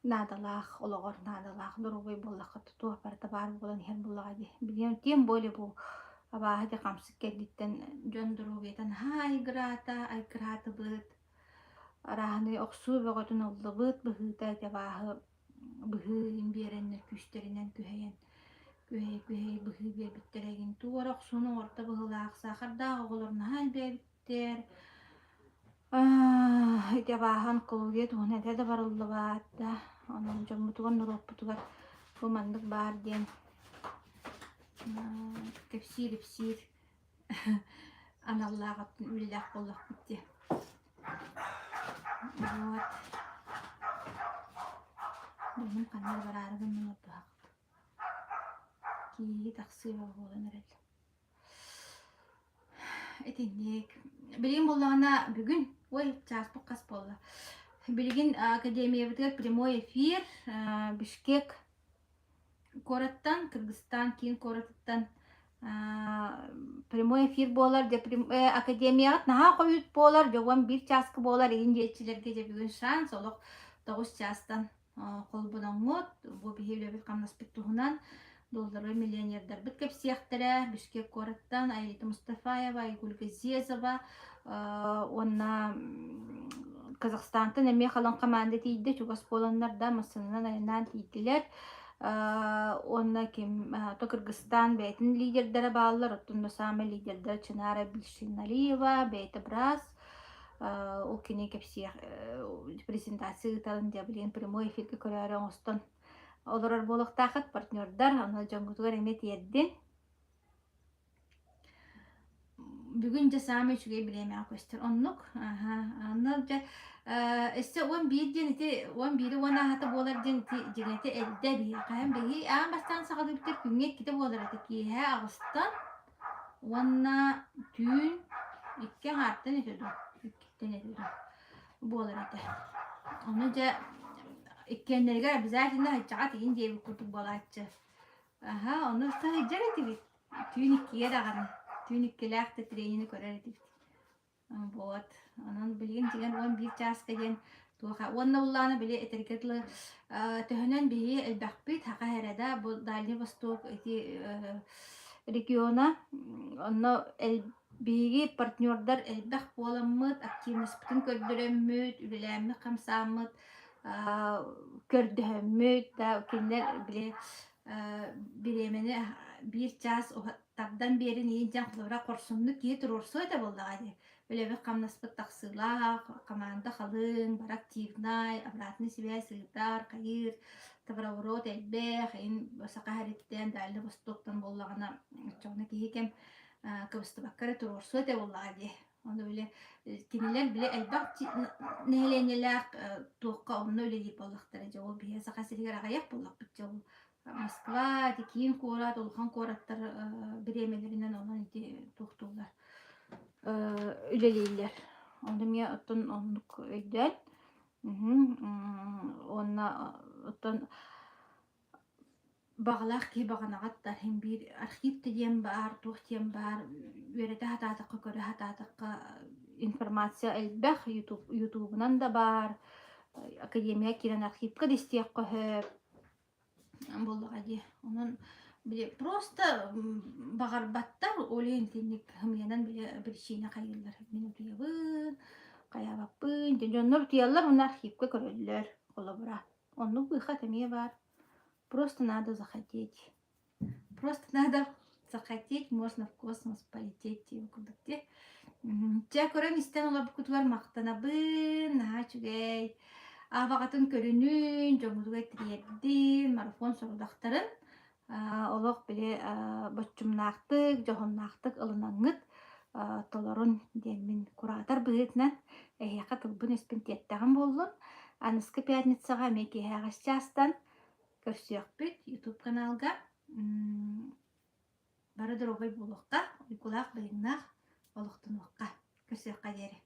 наадалаах, олоҕор наадалаах доруобуйа буоллахха туох барыта баар буолан иһэр буоллаҕа дии. Билигин тем более бу абааһы дии хамсык кэнниттэн дьон доруобуйата наһаа айгыраата, айгыраатыбыт. Арааһынай охсуу бөҕөтүн ыллыбыт быһыыта ити абааһы быһыы биэрэннэр күүстэринэн күһэйэн күһэй-күһэй быһыы биэрбиттэрэ игин туора охсууну оҥорто быһыылаах саахардаах оҕолор наһаа элбээбиттэр ити абааһы онкология туһунан этэ да барыллыбат да онон дьоммутугар норуоппутугар бу маннык баар диэн кэпсиир-ипсиир аналлаах оттон үлэлээх буоллахпыт дии. Вот. Дьонум ханна да бараары гынным ордуһахпыт. Кииһи тахсыы буолан эрэл. Итинник. Билигин буоллаҕына бүгүн, ой, чааспыт хас буолла. Билигин академиябытыгар прямой эфир, Бишкек куораттан, Кыргызстан киин куоратыттан прямой эфир буолар, дьэ академияҕыт наһаа хойут буолар, дьэ 11 чааска буолар, иһин диэччилэргэ дьэ бүгүн шанс олох 9 чаастан холбономмут, бу биһи үлэбит-хамнаспыт туһунан долларовай миллионердарбыт кэпсиэхтэрэ, Бишкек куораттан Аэлита Мустафаева, Айгуль Газезова уонна Казахстантан эмиэ халыҥ хамаанда тиийдэ, чугас буоланнар да массыынанан айаннаан тиийдилэр. Уонна ким то Кыргызстан бэйэтин лидердэрэ бааллар, оттон саамай лидердэрэ Чинара Бишиналиева, бэйэтэ быраас. Ол кини кэпсиэх презентация ыытарын дьэ билигин прямой эфиргэ көрөөрү оҥостон олорор буолуохтаахыт партнердар, аны дьоҥҥутугар эмиэ тиэрдин. Бүгүн дьэ саамай үчүгэй бириэмэҕэ көстөр. Оннук. Аһа. Онно дьэ өссө 11 диэн ити 11-и уон ааһата буолар диэн ити дьиҥэтэ эрдэ биһиэхэ. Биһи аан бастаан саҕалыыбытыгар күҥҥэ иккитэ буолар этэ. Киэһэ аҕыстан уонна түүн икки аҥаартан этэ дуо? Иккиттэн этэ дуо? Буолар этэ. Ону дьэ иккиэннэригэр обязательно һыччаҕа тиийин диэбит курдук буолааччы. Аһа, ону сылдьар этибит. Түүн иккигэ даҕаны. Түүн иккилээх да тренини көрөр этибит. Вот. Онон билигин дьиҥэр 11 чааска диэн туоха. Уонна уллаана били этэргэ дылы төһөнөн биһиги элбэхпит Хаха эрэ да бу Дальний Восток ити региона онно биһиги партнердар элбэх буоламмыт, активностьпытын көрдөрөммүт, үлэлээммит, хамсааммыт, көрдөһөммүт да кинилэр били бириэмэни биир чаас тардан биэрин иин дьэн холобура хорсуннук киһи туруорсуо этэ буоллаҕа дии. Үлэбит-хамнаспыт тахсыылаах, хамаанда халыҥ, бары активнай, обратный связь ыытар, хайыыр, товарооборот элбэх, ин Саха сириттэн, Дальний Востоктан буоллаҕына, оччоҕуна киһи кэм кыбыстыбакка эрэ туруорсуо этэ буоллаҕа дии. Ону били кинилэр били элбэх нэһилиэнньэлээх туохха онно үлэлиир буоллахтара дьэ ол биһиги Саха сиригэр аҕыйах буоллахпыт дьэ ол Москва ити киин куорат улахан куораттар бириэмэлэринэн онон ити туохтууллар үлэлииллэр. Ону эмиэ оттон оннук өйдөөн уонна оттон Баҕалаах киһи баҕанаҕа да иһин биир архив да диэн баар, туох диэн баар, үөрэтэ сатаатахха, көрө сатаатахха информация элбэх, ютуб ютубунан да баар, академия киирэн архивка да истиэххэ сөп буоллаҕа дии. Онон били просто баҕарбаттар, ол иһин итинник сымыйанан били причина хайыыллар. Мин утуйабын, хайаабаппын диэн дьоннор утуйаллар уонна архивка көрөллөр холобура. Оннук выход эмиэ баар. Просто надо захотеть. Просто надо захотеть, можно в космос полететь диэн курдук дии. Дьэ, көрөн истэн олорбуккутугар махтанабын, наһаа үчүгэй. Абаҕатын көрүнүн, дьоҥҥутугар тириэрдин, марафон сорудахтарын олох били боччумнаахтык, дьоһуннаахтык ылынаҥҥыт толорун диэммин куратор быһыытынан эһиэхэ тылбын-өспүн тиэртэҕим буоллун. Аныскы пятницаҕа эмиэ киэһэ аҕыс чаастан көрсүөхпүт YouTube каналга. Бары доруобай буолуохха, уйгулаах-быйаҥнаах олохтонуохха. Көрсүөххэ диэри.